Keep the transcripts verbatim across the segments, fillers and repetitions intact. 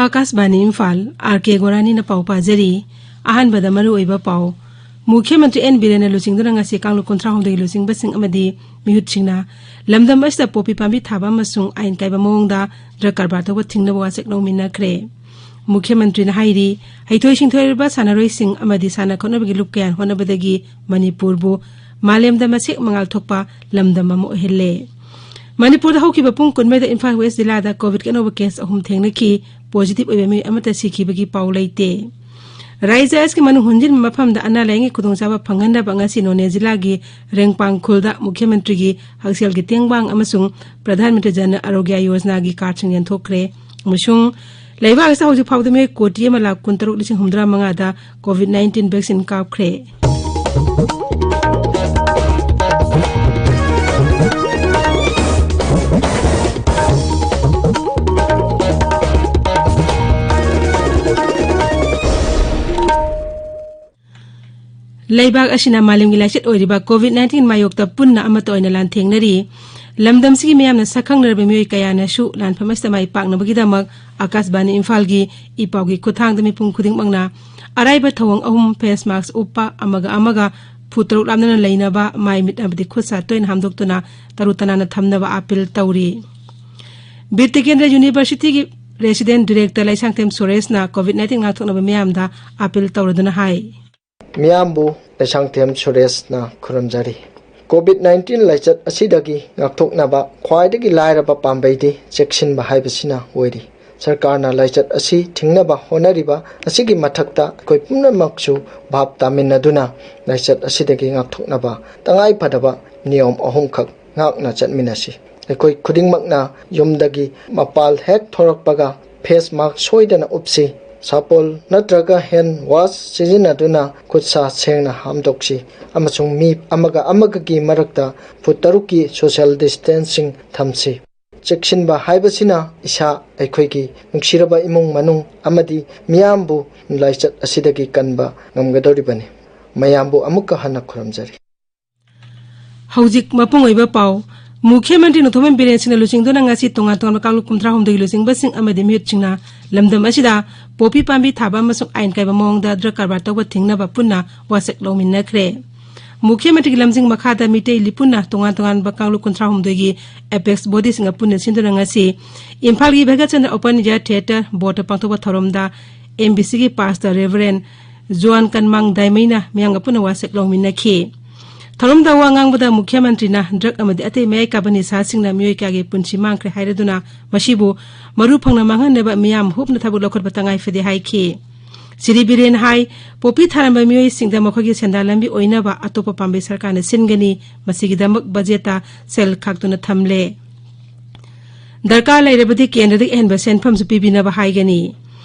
ꯑꯥꯀꯥꯁꯕꯥꯅꯤ Imphal, R ꯀꯦ ꯒꯣꯔꯥꯅꯤꯅ ꯄꯥꯎ ꯄꯥꯖꯔꯤ꯫ ꯑꯍꯥꯟꯕꯗ ꯃꯔꯨꯑꯣꯏꯕ ꯄꯥꯎ꯫ ꯃꯨꯈ꯭ꯌ ꯃꯟꯇ꯭ꯔꯤ ꯑꯦꯟ ꯕꯤꯔꯦꯟꯅ ꯂꯨꯆꯤꯡꯗꯨꯅ ꯉꯁꯤ ꯀꯥꯡꯂꯨꯞ ꯀꯨꯟꯊ꯭ꯔꯥꯍꯨꯝꯗꯣꯏꯒꯤ ꯂꯨꯆꯤꯡꯕꯁꯤꯡ ꯑꯃꯗꯤ ꯃꯤꯍꯨꯠꯁꯤꯡꯅ ꯂꯝꯗꯝ ꯑꯁꯤꯗ ꯄꯣꯄꯤ ꯄꯥꯝꯕꯤ ꯊꯥꯕ ꯑꯃꯁꯨꯡ ꯑꯥꯏꯟ ꯀꯥꯏꯕ ꯃꯑꯣꯡꯗ ꯗ꯭ꯔꯒ ꯀꯔꯕꯥꯔ ꯇꯧꯕ ꯊꯤꯡꯅꯕ ꯋꯥꯁꯛ ꯂꯧꯃꯤꯟꯅꯈ꯭ꯔꯦ꯫ ꯃꯨꯈ꯭ꯌ ꯃꯟꯇ꯭ꯔꯤꯅ ꯍꯥꯏꯔꯤ, ꯍꯩꯊꯣꯏ ꯁꯤꯡꯊꯣꯏꯔꯕ ꯁꯥꯟꯅꯔꯣꯏꯁꯤꯡ ꯑꯃꯗꯤ ꯁꯥꯟꯅ ꯈꯣꯠꯅꯕꯒꯤ ꯂꯨꯞ ꯀꯌꯥꯅ ꯍꯣꯠꯅꯕꯗꯒꯤ ꯃꯅꯤꯄꯨꯔꯕꯨ ꯃꯥꯂꯦꯝꯗ ꯃꯁꯦꯛ ꯃꯉꯥꯜ ꯊꯣꯛꯄ ꯂꯝꯗꯝ ꯑꯃ ꯑꯣꯏꯍꯜꯂꯦ꯫ ꯃꯅꯤꯄꯨꯔꯗ ꯍꯧꯈꯤꯕ ꯄꯨꯡ ꯀꯨꯟꯃꯔꯤꯗ ꯏꯝꯐꯥꯜ ꯋꯦꯁ ꯖꯤꯂꯥꯗ ꯀꯣꯚꯤꯗꯀꯤ ꯑꯅꯧꯕ ꯀꯦꯁ ꯑꯍꯨꯝ ꯊꯦꯡꯅꯈꯤ꯫ ꯄꯣꯖꯤꯇꯤꯚ ꯑꯣꯏꯕ ꯃꯤꯑꯣꯏ ꯑꯃꯠꯇ ꯁꯤꯈꯤꯕꯒꯤ ꯄꯥꯎ ꯂꯩꯇꯦ꯫ ꯔꯥꯏꯖ꯭ꯌ ꯑꯁꯤꯒꯤ ꯃꯅꯨꯡ ꯍꯨꯟꯖꯤꯟꯕ ꯃꯐꯝꯗ ꯑꯅꯥ ꯂꯥꯌꯦꯡꯒꯤ ꯈꯨꯗꯣꯡꯆꯥꯕ ꯐꯪꯍꯟꯅꯕ ꯉꯁꯤ ꯅꯣꯅꯦ ꯖꯤꯂꯥꯒꯤ ꯔꯦꯡꯄꯥꯡ ꯈꯨꯜꯗ ꯃꯨꯈ꯭ꯌ ꯃꯟꯇ꯭ꯔꯤꯒꯤ ꯍꯛꯁꯦꯜꯒꯤ ꯇꯦꯡꯕꯥꯡ ꯑꯃꯁꯨꯡ ꯄ꯭ꯔꯙꯥꯟ ꯃꯟꯇ꯭ꯔꯤ ꯖꯟ ꯑꯔꯣꯒ꯭ꯌ ꯌꯣꯖꯅꯥꯒꯤ ꯀꯥꯔꯗꯁꯤꯡ ꯌꯦꯟꯊꯣꯛꯈ꯭ꯔꯦ꯫ ꯑꯃꯁꯨꯡ ꯂꯩꯕꯥꯛ ꯑꯁꯤꯗ ꯍꯧꯖꯤꯛ ꯐꯥꯎꯕꯗ ꯃꯤꯑꯣꯏ ꯀꯣꯇꯤ ꯑꯃ ꯂꯥꯈ ꯀꯨꯟꯇꯔꯨꯛ ꯂꯤꯁꯤꯡ ꯍꯨꯝꯐꯨꯇꯔꯥ ꯃꯉꯥꯗ ꯀꯣꯚꯤꯗ ꯅꯥꯏꯟꯇꯤꯟ ꯚꯦꯛꯁꯤꯟ ꯀꯥꯞꯈ꯭ꯔꯦ꯫ ꯂꯩꯕꯥꯛ ꯑꯁꯤꯅ ꯃꯥꯂꯦꯝꯒꯤ ꯂꯥꯏꯆꯠ ꯑꯣꯏꯔꯤꯕ ꯀꯣꯚꯤꯗ ꯅꯥꯏꯟꯇꯤꯟ ꯃꯥꯌꯣꯛꯇ ꯄꯨꯟꯅ ꯑꯃꯠꯇ ꯑꯣꯏꯅ ꯂꯥꯟꯊꯦꯡꯅꯔꯤ꯫ ꯂꯝꯗꯝꯁꯤꯒꯤ ꯃꯤꯌꯥꯝꯅ ꯁꯛꯈꯪꯅꯔꯕ ꯃꯤꯑꯣꯏ ꯀꯌꯥꯅꯁꯨ ꯂꯥꯟꯐꯝ ꯑꯁꯤꯗ ꯃꯥꯏ ꯄꯥꯛꯅꯕꯒꯤꯗꯃꯛ ꯑꯥꯀꯥꯁꯕꯥꯅꯤ ꯏꯝꯐꯥꯜꯒꯤ ꯏ ꯄꯥꯎꯒꯤ ꯈꯨꯠꯊꯥꯡꯗ ꯃꯤꯄꯨꯝ ꯈꯨꯗꯤꯡꯃꯛꯅ ꯑꯔꯥꯏꯕ ꯊꯧꯑꯣꯡ ꯑꯍꯨꯝ, ꯐꯦꯁ ꯃꯥꯛꯁ ꯎꯞꯄ, ꯑꯃꯒ ꯑꯃꯒ ꯐꯨꯠ ꯇꯔꯨꯛ ꯂꯥꯞꯅꯅ ꯂꯩꯅꯕ, ꯃꯥꯏ ꯃꯤꯠ ꯑꯃꯗꯤ ꯈꯨꯠ ꯁꯥ ꯇꯣꯏꯅ ꯍꯥꯝꯗꯣꯛꯇꯨꯅ ꯇꯔꯨ ꯇꯅꯥꯟꯅ ꯊꯝꯅꯕ ꯑꯥꯄꯤꯜ ꯇꯧꯔꯤ꯫ ꯕꯤꯔ ꯇꯤꯀꯦꯟꯗ꯭ꯔ ꯌꯨꯅꯤꯚꯔꯁꯤꯇꯤꯒꯤ ꯔꯦꯁꯤꯗꯦꯟ ꯗꯤꯔꯦꯛꯇꯔ ꯂꯩꯁꯥꯡꯊꯦꯝ ꯁꯨꯔꯦꯁꯅ ꯀꯣꯚꯤꯗ ꯅꯥꯏꯟꯇꯤꯟ ꯉꯥꯛꯊꯣꯛꯅꯕ ꯃꯤꯌꯥꯝꯗ ꯑꯥꯄꯤꯜ ꯇꯧꯔꯗꯨꯅ ꯍꯥꯏ꯫ ꯃꯤꯌꯥꯝꯕꯨ ꯂꯩꯁꯥꯡꯊꯦꯝ ꯁꯨꯔꯦꯁꯅ ꯈꯨꯔꯨꯝꯖꯔꯤ꯫ ꯀꯣꯚꯤꯗ ꯅꯥꯏꯟꯇꯤꯟ ꯂꯥꯏꯆꯠ ꯑꯁꯤꯗꯒꯤ ꯉꯥꯛꯊꯣꯛꯅꯕ ꯈ꯭ꯋꯥꯏꯗꯒꯤ ꯂꯥꯏꯔꯕ ꯄꯥꯝꯕꯩꯗꯤ ꯆꯦꯛꯁꯤꯟꯕ ꯍꯥꯏꯕꯁꯤꯅ ꯑꯣꯏꯔꯤ꯫ ꯁꯔꯀꯥꯔꯅ ꯂꯥꯏꯆꯠ ꯑꯁꯤ ꯊꯤꯡꯅꯕ ꯍꯣꯠꯅꯔꯤꯕ ꯑꯁꯤꯒꯤ ꯃꯊꯛꯇ ꯑꯩꯈꯣꯏ ꯄꯨꯝꯅꯃꯛꯁꯨ ꯚꯥꯞ ꯇꯥꯃꯤꯟꯅꯗꯨꯅ ꯂꯥꯏꯆꯠ ꯑꯁꯤꯗꯒꯤ ꯉꯥꯛꯊꯣꯛꯅꯕ ꯇꯉꯥꯏ ꯐꯗꯕ ꯅꯤꯌꯣꯝ ꯑꯍꯨꯝꯈꯛ ꯉꯥꯛꯅ ꯆꯠꯃꯤꯟꯅꯁꯤ꯫ ꯑꯩꯈꯣꯏ ꯈꯨꯗꯤꯡꯃꯛꯅ ꯌꯨꯝꯗꯒꯤ ꯃꯄꯥꯜ ꯍꯦꯛ ꯊꯣꯔꯛꯄꯒ ꯐꯦꯁ ꯃꯥꯛꯁ ꯁꯣꯏꯗꯅ ꯎꯞꯁꯤ꯫ ꯁꯥꯄꯣꯜ ꯅꯠꯇ꯭ꯔꯒ ꯍꯦꯟ ꯋꯥꯁ ꯁꯤꯖꯤꯟꯅꯗꯨꯅ ꯈꯨꯠ ꯁꯥ ꯁꯦꯡꯅ ꯍꯥꯝꯗꯣꯛꯁꯤ ꯑꯃꯁꯨꯡ ꯃꯤ ꯑꯃꯒ ꯑꯃꯒꯒꯤ ꯃꯔꯛꯇ ꯐꯨꯠ ꯇꯔꯨꯛꯀꯤ ꯁꯣꯁꯤꯌꯦꯜ ꯗꯤꯁꯇꯦꯟꯁꯤꯡ ꯊꯝꯁꯤ꯫ ꯆꯦꯛꯁꯤꯟꯕ ꯍꯥꯏꯕꯁꯤꯅ ꯏꯁꯥ, ꯑꯩꯈꯣꯏꯒꯤ ꯅꯨꯡꯁꯤꯔꯕ ꯏꯃꯨꯡ ꯃꯅꯨꯡ ꯑꯃꯗꯤ ꯃꯤꯌꯥꯝꯕꯨ ꯂꯥꯏꯆꯠ ꯑꯁꯤꯗꯒꯤ ꯀꯟꯕ ꯉꯝꯒꯗꯧꯔꯤꯕꯅꯤ꯫ ꯃꯌꯥꯝꯕꯨ ꯑꯃꯨꯛꯀ ꯍꯟꯅ ꯈꯨꯔꯨꯝꯖꯔꯤ꯫ ꯍꯧꯖꯤꯛ ꯃꯄꯨꯡ ꯑꯣꯏꯕ ꯄꯥꯎ꯫ ꯃꯨꯈ꯭ꯌ ꯃꯟꯇ꯭ꯔꯤ ꯅꯣꯡꯊꯣꯝꯕꯝ ꯕꯤꯔꯦꯟ ꯁꯤꯡꯅ ꯂꯨꯆꯤꯡꯗꯨꯅ ꯉꯁꯤ ꯇꯣꯉꯥꯟ ꯇꯣꯉꯥꯟꯕ ꯀꯥꯡꯂꯨꯞ ꯀꯨꯟꯊ꯭ꯔꯥ ꯍꯨꯝꯗꯣꯏꯒꯤ ꯂꯨꯆꯤꯡꯕꯁꯤꯡ ꯑꯃꯗꯤ ꯃꯤꯍꯨꯠꯁꯤꯡꯅ ꯂꯝꯗꯝ ꯑꯁꯤꯗ ꯄꯣꯄꯤ ꯄꯥꯝꯕꯤ ꯊꯥꯕ ꯑꯃꯁꯨꯡ ꯑꯥꯏꯟ ꯀꯥꯏꯕ ꯃꯑꯣꯡꯗ ꯗ꯭ꯔꯒ ꯀꯔꯕꯥꯔ ꯇꯧꯕ ꯊꯤꯡꯅꯕ ꯄꯨꯟꯅ ꯋꯥꯁꯛ ꯂꯧꯃꯤꯟꯅꯈ꯭ꯔꯦ꯫ ꯃꯨꯈ꯭ꯌ ꯃꯟꯇ꯭ꯔꯤꯒꯤ ꯂꯝꯖꯤꯡ ꯃꯈꯥꯗ ꯃꯤꯇꯩ ꯂꯤꯄꯨꯟꯅ ꯇꯣꯉꯥꯟ ꯇꯣꯉꯥꯟꯕ ꯀꯥꯡꯂꯨꯞ ꯀꯨꯟꯊ꯭ꯔꯥ ꯍꯨꯝꯗꯣꯏꯒꯤ ꯑꯦꯄꯦꯛꯁ ꯕꯣꯗꯤꯁꯤꯡꯒ ꯄꯨꯟꯅ ꯁꯤꯟꯗꯨꯅ ꯉꯁꯤ ꯏꯝꯐꯥꯜꯒꯤ ꯚꯒꯠꯆꯟꯗ꯭ꯔ ꯑꯣꯄꯟ ꯏꯌꯥꯔ ꯊꯤꯌꯦꯇꯔ ꯕꯣꯔꯗꯇ ꯄꯥꯡꯊꯣꯛꯄ ꯊꯧꯔꯝꯗ ꯑꯦꯝ ꯕꯤ ꯁꯤꯒꯤ ꯄꯥꯁꯇꯔ ꯔꯦꯚꯔꯦꯟ ꯖꯣꯟ ꯀꯟꯃꯥꯡ ꯗꯥꯏꯃꯩꯅ ꯃꯤꯌꯥꯝꯒ ꯄꯨꯟꯅ ꯋꯥꯁꯛ ꯂꯧꯃꯤꯟꯅꯈꯤ꯫ ꯊꯧꯔꯝꯗ ꯋꯥ ꯉꯥꯡꯕꯗ ꯃꯨꯈ꯭ꯌ ꯃꯟꯇ꯭ꯔꯤꯅ ꯗ꯭ꯔꯒ ꯑꯃꯗꯤ ꯑꯇꯩ ꯃꯌꯥꯏ ꯀꯥꯕ ꯅꯤꯁꯥꯁꯤꯡꯅ ꯃꯤꯑꯣꯏ ꯀꯌꯥꯒꯤ ꯄꯨꯟꯁꯤ ꯃꯥꯡꯈ꯭ꯔꯦ ꯍꯥꯏꯔꯗꯨꯅ ꯃꯁꯤꯕꯨ ꯃꯔꯨ ꯐꯪꯅ ꯃꯥꯡꯍꯟꯅꯕ ꯃꯤꯌꯥꯝ ꯍꯨꯞꯅ ꯊꯕꯛ ꯂꯧꯈꯠꯄ ꯇꯉꯥꯏ ꯐꯗꯦ ꯍꯥꯏꯈꯤ꯫ ꯁ꯭ꯔꯤ ꯕꯤꯔꯦꯟ ꯍꯥꯏ, ꯄꯣꯄꯤ ꯊꯥꯔꯝꯕ ꯃꯤꯑꯣꯏꯁꯤꯡꯗ ꯃꯈꯣꯏꯒꯤ ꯁꯦꯟꯗꯥꯟ ꯂꯝꯕꯤ ꯑꯣꯏꯅꯕ ꯑꯇꯣꯞꯄ ꯄꯥꯝꯕꯩ ꯁꯔꯀꯥꯔꯅ ꯁꯤꯟꯒꯅꯤ, ꯃꯁꯤꯒꯤꯗꯃꯛ ꯕꯖꯦꯠꯇ ꯁꯦꯜ ꯈꯥꯛꯇꯨꯅ ꯊꯝꯂꯦ꯫ ꯗꯔꯀꯥꯔ ꯂꯩꯔꯕꯗꯤ ꯀꯦꯟꯗ꯭ꯔꯗꯒꯤ ꯑꯍꯦꯟꯕ ꯁꯦꯟꯐꯝꯁꯨ ꯄꯤꯕꯤꯅꯕ ꯍꯥꯏꯒꯅꯤ꯫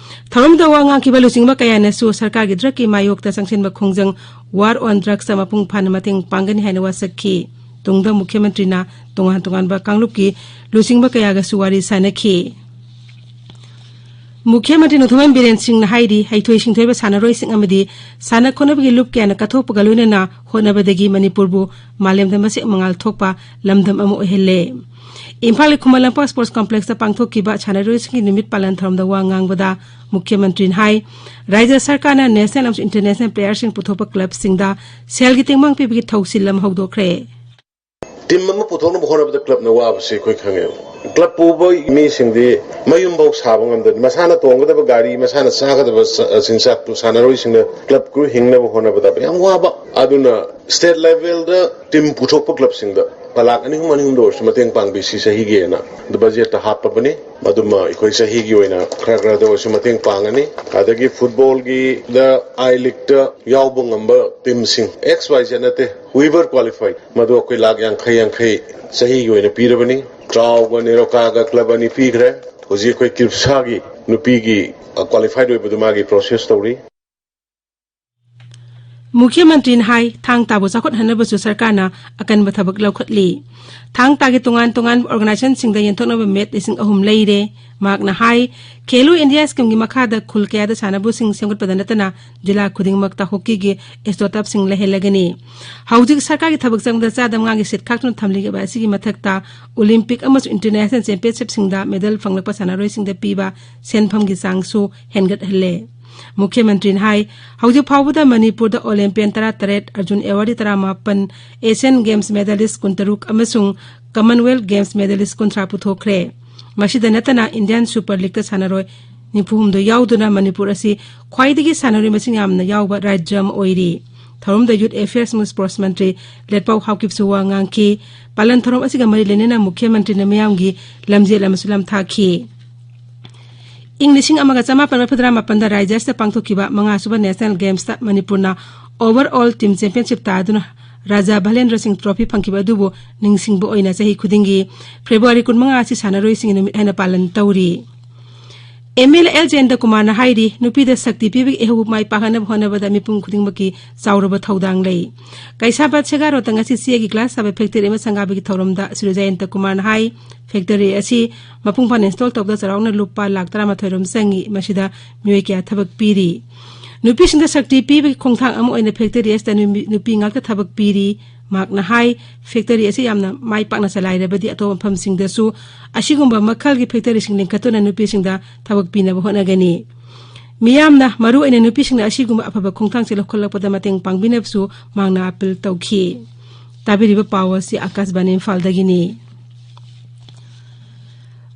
ꯊꯧꯔꯝꯗ ꯋꯥ ꯉꯥꯡꯈꯤꯕ ꯂꯨꯆꯤꯡꯕ ꯀꯌꯥꯅꯁꯨ ꯁꯔꯀꯥꯔꯒꯤ ꯗ꯭ꯔꯒꯀꯤ ꯃꯥꯌꯣꯛꯇ ꯆꯪꯁꯤꯟꯕ ꯈꯣꯡꯖꯪ War on Drugsꯇ ꯃꯄꯨꯡ ꯐꯥꯅ ꯃꯇꯦꯡ ꯄꯥꯡꯒꯅꯤ ꯍꯥꯏꯅ ꯋꯥꯁꯛꯈꯤ꯫ ꯇꯨꯡꯗ ꯃꯨꯈ꯭ꯌ ꯃꯟꯇ꯭ꯔꯤꯅ ꯇꯣꯉꯥꯟ ꯇꯣꯉꯥꯟꯕ ꯀꯥꯡꯂꯨꯞꯀꯤ ꯂꯨꯆꯤꯡꯕ ꯀꯌꯥꯒꯁꯨ ꯋꯥꯔꯤ ꯁꯥꯅꯈꯤ꯫ ꯃꯨꯈ꯭ꯌ ꯃꯟꯇ꯭ꯔꯤ ꯅꯣꯡꯊꯣꯝꯕꯝ ꯕꯤꯔꯦꯟ ꯁꯤꯡꯅ ꯍꯥꯏꯔꯤ, ꯍꯩꯊꯣꯏ ꯁꯤꯡꯊꯣꯏꯕ ꯁꯥꯟꯅꯔꯣꯏꯁꯤꯡ ꯑꯃꯗꯤ ꯁꯥꯟꯅ ꯈꯣꯠꯅꯕꯒꯤ ꯂꯨꯞ ꯀꯌꯥꯅ ꯀꯠꯊꯣꯛꯄꯒ ꯂꯣꯏꯅꯅ ꯍꯣꯠꯅꯕꯗꯒꯤ ꯃꯅꯤꯄꯨꯔꯕꯨ ꯃꯥꯂꯦꯝꯗ ꯃꯁꯛ ꯃꯉꯥꯜ ꯊꯣꯛꯄ ꯂꯝꯗꯝ ꯑꯃ ꯑꯣꯏꯍꯜꯂꯦ꯫ ꯏꯝꯐꯥꯜꯒꯤ ꯈꯨꯃꯟ ꯂꯝꯄꯥꯛ ꯁ꯭ꯄꯣꯔꯠꯁ ꯀꯝꯄ꯭ꯂꯦꯛꯁꯇ ꯄꯥꯡꯊꯣꯛꯈꯤꯕ ꯁꯥꯟꯅꯔꯣꯏꯁꯤꯡꯒꯤ ꯅꯨꯃꯤꯠ ꯄꯥꯂꯟ ꯊꯧꯔꯝꯗ ꯋꯥ ꯉꯥꯡꯕꯗ ꯃꯨꯈ꯭ꯌ ꯃꯟꯇ꯭ꯔꯤꯅ ꯍꯥꯏ, ꯔꯥꯖ꯭ꯌ ꯁꯔꯀꯥꯔꯅ ꯅꯦꯁꯅꯦꯜ ꯑꯃꯁꯨꯡ ꯏꯟꯇꯔꯅꯦꯁꯅꯦꯜ ꯄ꯭ꯂꯦꯌꯔꯁꯤꯡ ꯄꯨꯊꯣꯛꯄ ꯀ꯭ꯂꯕꯁꯤꯡꯗ ꯁꯦꯜꯒꯤ ꯇꯦꯡꯕꯥꯡ ꯄꯤꯕꯒꯤ ꯊꯧꯁꯤꯜ ꯑꯃ ꯍꯧꯗꯣꯛꯈ꯭ꯔꯦ꯫ ꯇꯤꯝ ꯑꯃ ꯄꯨꯊꯣꯛꯅꯕ ꯍꯣꯠꯅꯕꯗ ꯀ꯭ꯂꯕꯅ ꯋꯥꯕꯁꯤ ꯑꯩꯈꯣꯏ ꯈꯪꯉꯦꯕ꯫ ꯀ꯭ꯂꯕ ꯄꯨꯕ ꯃꯤꯁꯤꯡꯗꯤ ꯃꯌꯨꯝꯐꯥꯎ ꯁꯥꯕ ꯉꯝꯗꯅ, ꯃꯁꯥꯅ ꯇꯣꯡꯒꯗꯕ ꯒꯥꯔꯤ, ꯃꯁꯥꯅ ꯆꯥꯒꯗꯕ ꯆ-, ꯆꯤꯟꯖꯥꯛꯇꯨ ꯁꯥꯟꯅꯔꯣꯏꯁꯤꯡꯅ ꯀ꯭ꯂꯕ ꯀ꯭ꯔꯨ ꯍꯤꯡꯅꯕ ꯍꯣꯠꯅꯕꯗ ꯌꯥꯝ ꯋꯥꯕ꯫ ꯑꯗꯨꯅ ꯁ꯭ꯇꯦꯠ ꯂꯦꯚꯦꯜꯗ ꯇꯤꯝ ꯄꯨꯊꯣꯛꯄ ꯀ꯭ꯂꯕꯁꯤꯡꯗ ꯂꯨꯄꯥ ꯂꯥꯈ ꯑꯅꯤ ꯑꯍꯨꯝ, ꯑꯅꯤ ꯑꯍꯨꯝꯗ ꯑꯣꯏꯔꯁꯨ ꯃꯇꯦꯡ ꯄꯥꯡꯕꯤꯁꯤ ꯆꯍꯤꯒꯤꯅ ꯑꯗꯨ ꯕꯖꯦꯠꯇ ꯍꯥꯞꯄꯕꯅꯤ꯫ ꯃꯗꯨꯃ ꯑꯩꯈꯣꯏ ꯆꯍꯤꯒꯤ ꯑꯣꯏꯅ ꯈꯔ ꯈꯔꯗ ꯑꯣꯏꯔꯁꯨ ꯃꯇꯦꯡ ꯄꯥꯡꯒꯅꯤ꯫ ꯑꯗꯒꯤ ꯐꯨꯠꯕꯣꯜꯒꯤꯗ ꯑꯥꯏ ꯂꯤꯒꯇ ꯌꯥꯎꯕ ꯉꯝꯕ ꯇꯤꯝꯁꯤꯡ, ꯑꯦꯛꯁ ꯋꯥꯏ ꯖꯦꯗ ꯅꯠꯇꯦ, whoever qualified, ꯃꯗꯨ ꯑꯩꯈꯣꯏ ꯂꯥꯈ ꯌꯥꯡꯈꯩ ꯌꯥꯡꯈꯩ ꯆꯍꯤꯒꯤ ꯑꯣꯏꯅ ꯄꯤꯔꯕꯅꯤ꯫ ꯇ꯭ꯔꯥꯎꯒ ꯅꯦꯔꯣꯀꯥꯒ ꯀ꯭ꯂꯕ ꯑꯅꯤ ꯄꯤꯈ꯭ꯔꯦ꯫ ꯍꯧꯖꯤꯛ ꯑꯩꯈꯣꯏ ꯀ꯭ꯔꯤꯞꯁꯥꯒꯤ ꯅꯨꯄꯤꯒꯤ, ꯑ, ꯀ꯭ꯋꯥꯂꯤꯐꯥꯏꯗ ꯑꯣꯏꯕꯗꯨ ꯃꯥꯒꯤ ꯄ꯭ꯔꯣꯁꯦꯁ ꯇꯧꯔꯤ꯫ ꯃꯨꯈ꯭ꯌ ꯃꯟꯇ꯭ꯔꯤꯅ ꯍꯥꯏ, ꯊꯥꯡ ꯇꯥꯕꯨ ꯆꯥꯎꯈꯠꯍꯟꯅꯕꯁꯨ ꯁꯔꯀꯥꯔꯅ ꯑꯀꯟꯕ ꯊꯕꯛ ꯂꯧꯈꯠꯂꯤ꯫ ꯊꯥꯡ ꯇꯥꯒꯤ ꯇꯣꯉꯥꯟ ꯇꯣꯉꯥꯟꯕ ꯑꯣꯔꯒꯅꯥꯏꯖꯦꯁꯟꯁꯤꯡꯗ ꯌꯦꯟꯊꯣꯛꯅꯕ ꯃꯦꯠ ꯂꯤꯁꯤꯡ ꯑꯍꯨꯝ ꯂꯩꯔꯦ꯫ ꯃꯍꯥꯛꯅ ꯍꯥꯏ, ꯈꯦꯂꯣ ꯏꯟꯗꯤꯌꯥ ꯁ꯭ꯀꯤꯝꯒꯤ ꯃꯈꯥꯗ ꯈꯨꯜ ꯀꯌꯥꯗ ꯁꯥꯟꯅꯕꯁꯤꯡ ꯁꯦꯝꯒꯠꯄꯗ ꯅꯠꯇꯅ ꯖꯤꯂꯥ ꯈꯨꯗꯤꯡꯃꯛꯇ ꯍꯣꯀꯤꯒꯤ ꯏꯁꯇꯣꯇꯞꯁꯤꯡ ꯂꯩꯍꯜꯂꯒꯅꯤ꯫ ꯍꯧꯖꯤꯛ ꯁꯔꯀꯥꯔꯒꯤ ꯊꯕꯛ ꯆꯪꯕꯗ ꯆꯥꯗ ꯃꯉꯥꯒꯤ ꯁꯤꯠ ꯈꯥꯛꯇꯨꯅ ꯊꯝꯂꯤꯕ ꯑꯁꯤꯒꯤ ꯃꯊꯛꯇ ꯑꯣꯂꯤꯝꯄꯤꯛ ꯑꯃꯁꯨꯡ ꯏꯟꯇꯔꯅꯦꯁꯅꯦꯜ ꯆꯦꯝꯄꯤꯌꯟꯁꯤꯞꯁꯤꯡꯗ ꯃꯦꯗꯜ ꯐꯪꯂꯛꯄ ꯁꯥꯟꯅꯔꯣꯏꯁꯤꯡꯗ ꯄꯤꯕ ꯁꯦꯟꯐꯝꯒꯤ ꯆꯥꯡꯁꯨ ꯍꯦꯟꯒꯠꯍꯜꯂꯦ꯫ ꯃꯨꯈ꯭ꯌ ꯃꯟꯇ꯭ꯔꯤꯅ ꯍꯥꯏ, ꯍꯧꯖꯤꯛ ꯐꯥꯎꯕꯗ ꯃꯅꯤꯄꯨꯔꯗ ꯑꯣꯂꯤꯝꯄꯤꯌꯟ ꯇꯔꯥꯇꯔꯦꯠ, ꯑꯔꯖꯨꯟ ꯑꯦꯋꯥꯔꯗꯤ ꯇꯔꯥꯃꯥꯄꯟ, ꯑꯦꯁꯤꯌꯥꯟ ꯒꯦꯝꯁ ꯃꯦꯗꯥꯂꯤꯁ ꯀꯨꯟꯇꯔꯨꯛ ꯑꯃꯁꯨꯡ ꯀꯃꯟꯋꯦꯜꯊ ꯒꯦꯝꯁ ꯃꯦꯗꯥꯂꯤꯁ ꯀꯨꯟꯊ꯭ꯔꯥ ꯄꯨꯊꯣꯛꯈ꯭ꯔꯦ꯫ ꯃꯁꯤꯗ ꯅꯠꯇꯅ ꯏꯟꯗꯤꯌꯥꯟ ꯁꯨꯄꯔ ꯂꯤꯒꯇ ꯁꯥꯟꯅꯔꯣꯏ ꯅꯤꯐꯨ ꯍꯨꯝꯗꯣꯏ ꯌꯥꯎꯗꯨꯅ ꯃꯅꯤꯄꯨꯔ ꯑꯁꯤ ꯈ꯭ꯋꯥꯏꯗꯒꯤ ꯁꯥꯟꯅꯔꯣꯏ ꯃꯁꯤꯡ ꯌꯥꯝꯅ ꯌꯥꯎꯕ ꯔꯥꯖ꯭ꯌ ꯑꯃ ꯑꯣꯏꯔꯤ꯫ ꯊꯧꯔꯝꯗ ꯌꯨꯊ ꯑꯦꯐꯤꯌꯔꯁ ꯑꯃꯁꯨꯡ ꯁ꯭ꯄꯣꯔꯠꯁ ꯃꯟꯇ꯭ꯔꯤ ꯂꯦꯠꯄꯥꯎ ꯍꯥꯎꯀꯤꯞꯁꯨ ꯋꯥ ꯉꯥꯡꯈꯤ꯫ ꯄꯥꯂꯟ ꯊꯧꯔꯝ ꯑꯁꯤꯒ ꯃꯔꯤ ꯂꯩꯅꯅ ꯃꯨꯈ꯭ꯌ ꯃꯟꯇ꯭ꯔꯤꯅ ꯃꯤꯌꯥꯝꯒꯤ ꯂꯝꯖꯦꯜ ꯑꯃꯁꯨ ꯂꯝꯊꯥꯈꯤ꯫ ꯏꯪ ꯂꯤꯁꯤꯡ ꯑꯃꯒ ꯆꯃꯥꯄꯟ ꯃꯔꯤꯐꯨꯇꯔꯥ ꯃꯥꯄꯟꯗ ꯔꯥꯖ꯭ꯌ ꯑꯁꯤꯗ ꯄꯥꯡꯊꯣꯛꯈꯤꯕ ꯃꯉꯥꯁꯨꯕ ꯅꯦꯁꯅꯦꯜ ꯒꯦꯝꯁꯇ ꯃꯅꯤꯄꯨꯔꯅ ꯑꯣꯚꯔ ꯑꯣꯜ ꯇꯤꯝ ꯆꯦꯝꯄꯤꯌꯟꯁꯤꯞ ꯇꯥꯗꯨꯅ ꯔꯥꯖꯥ ꯚꯂꯦꯟꯗ꯭ꯔ ꯁꯤꯡ ꯇ꯭ꯔꯣꯐꯤ ꯐꯪꯈꯤꯕ ꯑꯗꯨꯕꯨ ꯅꯤꯡꯁꯤꯡꯕ ꯑꯣꯏꯅ ꯆꯍꯤ ꯈꯨꯗꯤꯡꯒꯤ ꯐꯦꯕ꯭ꯔꯨꯋꯥꯔꯤ ꯀꯨꯟꯃꯉꯥ ꯑꯁꯤ ꯁꯥꯟꯅꯔꯣꯏꯁꯤꯡꯒꯤ ꯅꯨꯃꯤꯠ ꯍꯥꯏꯅ ꯄꯥꯂꯟ ꯇꯧꯔꯤ꯫ ꯑꯦꯝ ꯑꯦꯜ ꯑꯦ ꯑꯦꯜ ꯖꯌꯟꯇ ꯀꯨꯃꯥꯔꯅ ꯍꯥꯏꯔꯤ, ꯅꯨꯄꯤꯗ ꯁꯛꯇꯤ ꯄꯤꯕꯒꯤ ꯏꯍꯧꯕꯨ ꯃꯥꯏ ꯄꯥꯛꯍꯟꯅꯕ ꯍꯣꯠꯅꯕꯗ ꯃꯤꯄꯨꯝ ꯈꯨꯗꯤꯡꯃꯛꯀꯤ ꯆꯥꯎꯔꯕ ꯊꯧꯗꯥꯡ ꯂꯩ꯫ ꯀꯩꯁꯥꯝꯄꯥꯠ ꯁꯦꯒꯥꯔꯣꯠꯇ ꯉꯁꯤ ꯆꯦꯒꯤ ꯒ꯭ꯂꯥꯁ ꯁꯥꯕ ꯐꯦꯛꯇꯔꯤ ꯑꯃ ꯁꯪꯒꯥꯕꯒꯤ ꯊꯧꯔꯝꯗ ꯁ꯭ꯔꯤ ꯖꯌꯟꯇ ꯀꯨꯃꯥꯔꯅ ꯍꯥꯏ, ꯐꯦꯛꯇꯔꯤ ꯑꯁꯤ ꯃꯄꯨꯡ ꯐꯥꯅ ꯏꯟꯁꯇꯣꯜ ꯇꯧꯕꯗ ꯆꯥꯎꯔꯥꯛꯅ ꯂꯨꯄꯥ ꯂꯥꯈ ꯇꯔꯥꯃꯥꯊꯣꯏ ꯔꯣꯝ ꯆꯪꯏ꯫ ꯃꯁꯤꯗ ꯃꯤꯑꯣꯏ ꯀꯌꯥ ꯊꯕꯛ ꯄꯤꯔꯤ꯫ ꯅꯨꯄꯤꯁꯤꯡꯗ ꯁꯛꯇꯤ ꯄꯤꯕꯒꯤ ꯈꯣꯡꯊꯥꯡ ꯑꯃ ꯑꯣꯏꯅ ꯐꯦꯛꯇꯔꯤ ꯑꯁꯤꯗ ꯅꯨꯃꯤ-, ꯅꯨꯄꯤ ꯉꯥꯛꯇ ꯊꯕꯛ ꯄꯤꯔꯤ꯫ ꯃꯍꯥꯛꯅ ꯍꯥꯏ, ꯐꯦꯛꯇꯔꯤ ꯑꯁꯤ ꯌꯥꯝꯅ ꯃꯥꯏ ꯄꯥꯛꯅ ꯆꯂꯥꯏꯔꯕꯗꯤ ꯑꯇꯣꯞꯄ ꯃꯐꯝꯁꯤꯡꯗꯁꯨ ꯑꯁꯤꯒꯨꯝꯕ ꯃꯈꯜꯒꯤ ꯐꯦꯛꯇꯔꯤꯁꯤꯡ ꯂꯤꯡꯈꯠꯇꯨꯅ ꯅꯨꯄꯤꯁꯤꯡꯗ ꯊꯕꯛ ꯄꯤꯅꯕ ꯍꯣꯠꯅꯒꯅꯤ꯫ ꯃꯤꯌꯥꯝꯅ, ꯃꯔꯨꯑꯣꯏꯅ ꯅꯨꯄꯤꯁꯤꯡꯅ ꯑꯁꯤꯒꯨꯝꯕ ꯑꯐꯕ ꯈꯣꯡꯊꯥꯡꯁꯤ ꯂꯧꯈꯠꯂꯛꯄꯗ ꯃꯇꯦꯡ ꯄꯥꯡꯕꯤꯅꯕꯁꯨ ꯃꯍꯥꯛꯅ ꯑꯥꯄꯤꯜ ꯇꯧꯈꯤ꯫ ꯇꯥꯕꯤꯔꯤꯕ ꯄꯥꯎ ꯑꯁꯤ ꯑꯥꯀꯥꯁꯕꯥꯅꯤ ꯏꯝꯐꯥꯜꯗꯒꯤꯅꯤ꯫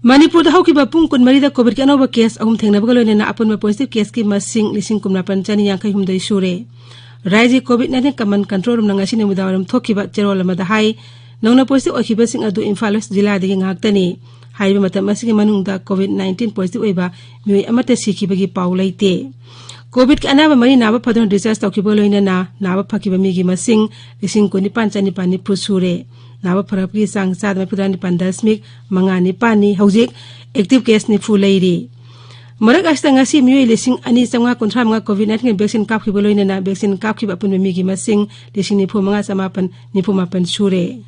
ꯃꯅꯤꯄꯨꯔꯗ ꯍꯧꯈꯤꯕ ꯄꯨꯡ ꯀꯨꯟꯃꯔꯤꯗ ꯀꯣꯚꯤꯗꯀꯤ ꯑꯅꯧꯕ ꯀꯦꯁ ꯑꯍꯨꯝ ꯊꯦꯡꯅꯕꯒ ꯂꯣꯏꯅꯅ ꯑꯄꯨꯟꯕ ꯄꯣꯖꯤꯇꯤꯚ ꯀꯦꯁꯀꯤ ꯃꯁꯤꯡ ꯂꯤꯁꯤꯡ ꯀꯨꯟꯃꯥꯄꯟ ꯆꯅꯤ ꯌꯥꯡꯈꯩ ꯍꯨꯝꯗꯣꯏ ꯁꯨꯔꯦ꯫ ꯔꯥꯏꯖ꯭ꯌꯒꯤ ꯀꯣꯚꯤꯗ ꯅꯥꯏꯟꯇꯤꯟ ꯀꯃꯟ ꯀꯟꯇ꯭ꯔꯣꯜ ꯔꯨꯝꯅ ꯉꯁꯤ ꯅꯨꯃꯤꯗꯥꯡꯋꯥꯏꯔꯝ ꯊꯣꯛꯈꯤꯕ ꯆꯦꯔꯣꯜ ꯑꯃꯗ ꯍꯥꯏ, ꯅꯧꯅ ꯄꯣꯖꯤꯇꯤꯚ ꯑꯣꯏꯈꯤꯕꯁꯤꯡ ꯑꯗꯨ ꯏꯝꯐꯥꯜ ꯋꯦꯁ ꯖꯤꯂꯥꯗꯒꯤ ꯉꯥꯛꯇꯅꯤ꯫ ꯍꯥꯏꯔꯤꯕ ꯃꯇꯝ ꯑꯁꯤꯒꯤ ꯃꯅꯨꯡꯗ ꯀꯣꯚꯤꯗ ꯅꯥꯏꯟꯇꯤꯟ ꯄꯣꯖꯤꯇꯤꯚ ꯑꯣꯏꯕ ꯃꯤꯑꯣꯏ ꯑꯃꯠꯇ ꯁꯤꯈꯤꯕꯒꯤ ꯄꯥꯎ ꯂꯩꯇꯦ꯫ ꯀꯣꯚꯤꯗꯀꯤ ꯑꯅꯥꯕ ꯃꯔꯤ ꯅꯥꯕ ꯐꯗꯨꯅ ꯗꯤꯁꯆꯥꯔꯖ ꯇꯧꯈꯤꯕꯒ ꯂꯣꯏꯅꯅ ꯅꯥꯕ ꯐꯈꯤꯕ ꯃꯤꯒꯤ ꯃꯁꯤꯡ ꯂꯤꯁꯤꯡ ꯀꯨꯟꯅꯤꯄꯥꯟ ꯆꯅꯤꯄꯥꯟ ꯅꯤꯐꯨ ꯁꯨꯔꯦ꯫ ꯅꯥꯕ ꯐꯔꯛꯄꯒꯤ ꯆꯥꯡ ꯆꯥꯗ ꯃꯔꯤꯐꯨꯇꯔꯥ ꯅꯤꯄꯥꯟ ꯗꯁꯃꯤꯛ ꯃꯉꯥ ꯅꯤꯄꯥꯟꯅꯤ꯫ ꯍꯧꯖꯤꯛ ꯑꯦꯛꯇꯤꯚ ꯀꯦꯁ ꯅꯤꯐꯨ ꯂꯩꯔꯤ꯫ ꯃꯔꯛ ꯑꯁꯤꯗ ꯉꯁꯤ ꯃꯤꯑꯣꯏ ꯂꯤꯁꯤꯡ ꯑꯅꯤ ꯆꯥꯝꯃꯉꯥ ꯀꯨꯟꯊ꯭ꯔꯥ ꯃꯉꯥ COVID nineteen vaccine ꯀꯥꯞꯈꯤꯕ ꯂꯣꯏꯅꯅ vaccine ꯀꯥꯞꯈꯤꯕ ꯑꯄꯨꯟꯕ ꯃꯤꯒꯤ ꯃꯁꯤꯡ ꯂꯤꯁꯤꯡ ꯅꯤꯐꯨ ꯃꯉꯥ ꯆꯃꯥꯄꯟ ꯅꯤꯐꯨ ꯃꯥꯄꯟ ꯁꯨꯔꯦ꯫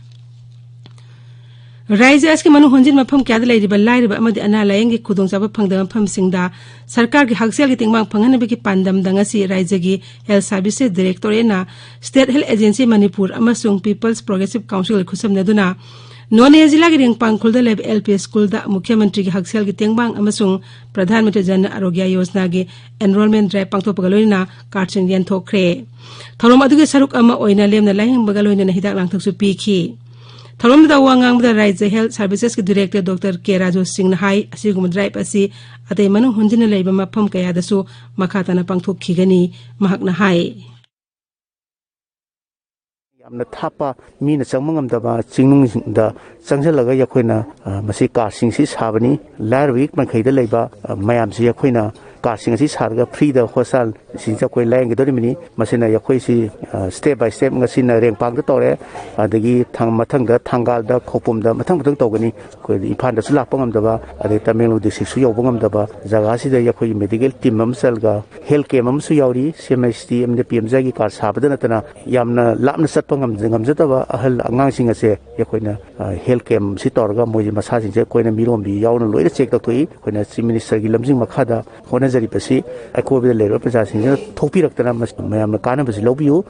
ꯔꯥꯏꯖ꯭ꯌ ꯑꯁꯤꯒꯤ ꯃꯅꯨꯡ ꯍꯨꯟꯖꯤꯟ ꯃꯐꯝ ꯀꯌꯥꯗ ꯂꯩꯔꯤꯕ ꯂꯥꯏꯔꯕ ꯑꯃꯗꯤ ꯑꯅꯥ ꯂꯥꯌꯦꯡꯒꯤ ꯈꯨꯗꯣꯡꯆꯥꯕ ꯐꯪꯗꯕ ꯃꯐꯝꯁꯤꯡꯗ ꯁꯔꯀꯥꯔꯒꯤ ꯍꯛꯁꯦꯜꯒꯤ ꯇꯦꯡꯕꯥꯡ ꯐꯪꯍꯟꯅꯕꯒꯤ ꯄꯥꯟꯗꯝꯗ ꯉꯁꯤ ꯔꯥꯏꯖ꯭ꯌꯒꯤ Health Services Directorateꯅ State Health Agency Manipur ꯑꯃꯁꯨꯡ People's Progressive Councilꯒ ꯈꯨꯠꯁꯝꯅꯗꯨꯅ ꯅꯣꯅꯦ ꯖꯤꯂꯥꯒꯤ ꯔꯦꯡꯄꯥꯡ ꯈꯨꯜꯗ ꯂꯩꯕ L P schoolꯗ ꯃꯨꯈ꯭ꯌ ꯃꯟꯇ꯭ꯔꯤꯒꯤ ꯍꯛꯁꯦꯜꯒꯤ ꯇꯦꯡꯕꯥꯡ ꯑꯃꯁꯨꯡ ꯄ꯭ꯔꯙꯥꯟ ꯃꯟꯇ꯭ꯔꯤ ꯖꯟ ꯑꯔꯣꯒ꯭ꯌ ꯌꯣꯖꯅꯥꯒꯤ enrollment drive ꯄꯥꯡꯊꯣꯛꯄꯒ ꯂꯣꯏꯅꯅ cardꯁꯤꯡ ꯌꯦꯟꯊꯣꯛꯈ꯭ꯔꯦ꯫ ꯊꯧꯔꯝ ꯑꯗꯨꯒꯤ ꯁꯔꯨꯛ ꯑꯃ ꯑꯣꯏꯅ ꯂꯦꯝꯅ ꯂꯥꯌꯦꯡꯕꯒ ꯂꯣꯏꯅꯅ ꯍꯤꯗꯥꯛ ꯂꯥꯡꯊꯛꯁꯨ ꯄꯤꯈꯤ꯫ ꯊꯧꯔꯝꯗꯨꯗ ꯋꯥ ꯉꯥꯡꯕꯗ ꯔꯥꯏꯖ꯭ꯌ Health Servicesꯀꯤ Director Doctor K Raju ꯁꯤꯡꯅ ꯍꯥꯏ, ꯑꯁꯤꯒꯨꯝꯕ drive ꯑꯁꯤ ꯑꯇꯩ ꯃꯅꯨꯡ ꯍꯨꯟꯖꯤꯟꯅ ꯂꯩꯕ ꯃꯐꯝ ꯀꯌꯥꯗꯁꯨ ꯃꯈꯥ ꯇꯥꯅ ꯄꯥꯡꯊꯣꯛꯈꯤꯒꯅꯤ꯫ ꯃꯍꯥꯛꯅ ꯍꯥꯏ, ꯌꯥꯝꯅ ꯊꯥꯞꯄ, ꯃꯤꯅ ꯆꯪꯕ ꯉꯝꯗꯕ ꯆꯤꯡꯅꯨꯡꯁꯤꯡꯗ ꯆꯪꯁꯤꯜꯂꯒ ꯑꯩꯈꯣꯏꯅ, ꯑ, ꯃꯁꯤ cardꯁꯤꯡꯁꯤ ꯁꯥꯕꯅꯤ꯫ ꯂꯥꯏꯔꯕꯒꯤ ꯃꯥꯏꯀꯩꯗ ꯂꯩꯕ, ꯑ, ꯃꯌꯥꯝꯁꯤ ꯑꯩꯈꯣꯏꯅ cardꯁꯤꯡ ꯑꯁꯤ ꯁꯥꯔꯒ freeꯗ hospitalꯁꯤꯡꯁꯤꯗ ꯑꯩꯈꯣꯏ ꯂꯥꯌꯦꯡꯒꯗꯧꯔꯤꯕꯅꯤ꯫ ꯃꯁꯤꯅ ꯑꯩꯈꯣꯏꯁꯤ, ꯑ, step by step ꯉꯁꯤꯅ ꯔꯦꯡꯄꯥꯡꯗ ꯇꯧꯔꯦ, ꯑꯗꯒꯤ ꯊꯪ-, ꯃꯊꯪꯗ ꯊꯪꯒꯥꯜꯗ, ꯈꯧꯄꯨꯝꯗ, ꯃꯊꯪ ꯃꯊꯪ ꯇꯧꯒꯅꯤ꯫ ꯑꯩꯈꯣꯏ ꯏꯝꯐꯥꯜꯗꯁꯨ ꯂꯥꯛꯄ ꯉꯝꯗꯕ, ꯑꯗꯩ ꯇꯃꯦꯡꯂꯣꯡ districtꯁꯨ ꯌꯧꯕ ꯉꯝꯗꯕ ꯖꯒꯥꯁꯤꯗ ꯑꯩꯈꯣꯏꯒꯤ medical team ꯑꯃ ꯆꯠꯂꯒ health camp ꯑꯃꯁꯨ ꯌꯥꯎꯔꯤ꯫ C M H T ꯑꯃꯗꯤ P M JAYꯒꯤ card ꯁꯥꯕꯗ ꯅꯠꯇꯅ ꯌꯥꯝꯅ ꯂꯥꯞꯅ ꯆꯠꯄ ꯉꯝꯖ-, ꯉꯝꯖꯗꯕ ꯑꯍꯜ ꯑꯉꯥꯡꯁꯤꯡ ꯑꯁꯦ ꯑꯩꯈꯣꯏꯅ, ꯑ, health camp ꯁꯤ ꯇꯧꯔꯒ ꯃꯣꯏꯁꯦ ꯃꯁꯥꯁꯤꯡꯁꯦ ꯑꯩꯈꯣꯏꯅ ꯃꯤꯔꯣꯟꯕꯤ ꯌꯥꯎꯅ ꯂꯣꯏꯅ check ꯇꯧꯊꯣꯛꯏ꯫ ꯑꯩꯈꯣꯏꯅ Chief Ministerꯒꯤ ꯂꯝꯖꯤꯡ ꯃꯈꯥꯗ ꯍꯣꯠꯅꯖꯔꯤꯕꯁꯤ ꯑꯀꯣꯏꯕꯗ ꯂꯩꯔꯤꯕ ꯄ꯭ꯔꯖꯥꯁꯤꯡꯁꯤꯅ ꯊꯣꯛꯄꯤꯔꯛꯇꯅ ꯃꯁ-, ꯃꯌꯥꯝꯅ ꯀꯥꯟꯅꯕꯁꯤ ꯂꯧꯕꯤꯌꯨ꯫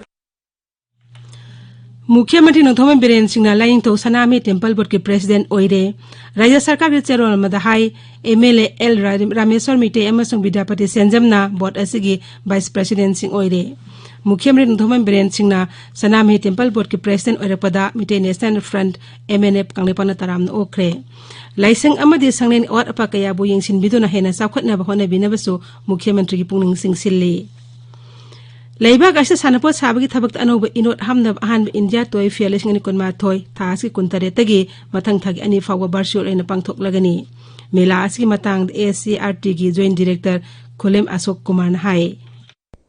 ꯃꯨꯈ꯭ꯌ ꯃꯟꯇ꯭ꯔꯤ ꯅꯣꯡꯊꯣꯝꯕꯝ ꯕꯤꯔꯦꯟ ꯁꯤꯡꯅ ꯂꯥꯏꯅꯤꯡꯊꯧ ꯁꯅꯥꯃꯍꯤ ꯇꯦꯝꯄꯜ ꯕꯣꯔꯗꯀꯤ president ꯑꯣꯏꯔꯦ꯫ ꯔꯥꯖ꯭ꯌ ꯁꯔꯀꯥꯔꯒꯤ ꯆꯦꯔꯣꯜ ꯑꯃꯗ ꯍꯥꯏ, M L A L ꯔꯥ-, ꯔꯥꯃꯦꯁ꯭ꯋꯔ ꯃꯤꯇꯩ ꯑꯃꯁꯨꯡ ꯕꯤꯗ꯭ꯌꯥꯄꯇꯤ ꯁꯦꯟꯖꯝꯅ ꯕꯣꯔꯗ ꯑꯁꯤꯒꯤ vice presidentꯁꯤꯡ ꯑꯣꯏꯔꯦ꯫ ꯃꯨꯈ꯭ꯌ ꯃꯟꯇ꯭ꯔꯤ ꯅꯣꯡꯊꯣꯝꯕꯝ ꯕꯤꯔꯦꯟ ꯁꯤꯡꯅ ꯁꯅꯥꯃꯍꯤ ꯇꯦꯝꯄꯜ ꯕꯣꯔꯗꯀꯤ president ꯑꯣꯏꯔꯛꯄꯗ Meitei National Front, M N F, ꯀꯪꯂꯩꯄꯥꯛꯅ ꯇꯔꯥꯝꯅ ꯑꯣꯛꯈ꯭ꯔꯦ꯫ ꯂꯥꯏꯁꯪ ꯑꯃꯗꯤ ꯁꯪꯂꯦꯟꯒꯤ ꯑꯋꯥꯠ ꯑꯄꯥ ꯀꯌꯥꯕꯨ ꯌꯦꯡꯁꯤꯟꯕꯤꯗꯨꯅ ꯍꯦꯟꯅ ꯆꯥꯎꯈꯠꯅꯕ ꯍꯣꯠꯅꯕꯤꯅꯕꯁꯨ ꯃꯨꯈ꯭ꯌ ꯃꯟꯇ꯭ꯔꯤꯒꯤ ꯄꯨꯛꯅꯤꯡ ꯆꯤꯡꯁꯤꯜꯂꯤ꯫ ꯂꯩꯕꯥꯛ ꯑꯁꯤꯗ ꯁꯥꯟꯅꯄꯣꯠ ꯁꯥꯕꯒꯤ ꯊꯕꯛꯇ ꯑꯅꯧꯕ ꯏꯅꯣꯠ ꯍꯥꯞꯅꯕ ꯑꯍꯥꯟꯕ India Toy Fair ꯂꯤꯁꯤꯡ ꯑꯅꯤ ꯀꯨꯟꯃꯥꯊꯣꯏ ꯊꯥ ꯑꯁꯤꯒꯤ ꯀꯨꯟꯇꯔꯦꯠꯇꯒꯤ ꯃꯊꯪ ꯊꯥꯒꯤ ꯑꯅꯤ ꯐꯥꯎꯕ virtual ꯑꯣꯏꯅ ꯄꯥꯡꯊꯣꯛꯂꯒꯅꯤ꯫ ꯃꯦꯂꯥ ꯑꯁꯤꯒꯤ ꯃꯇꯥꯡꯗ A C R Tꯒꯤ joint director ꯈꯨꯂꯦꯝ ꯑꯁꯣꯛ ꯀꯨꯃꯥꯔꯅ ꯍꯥꯏ꯫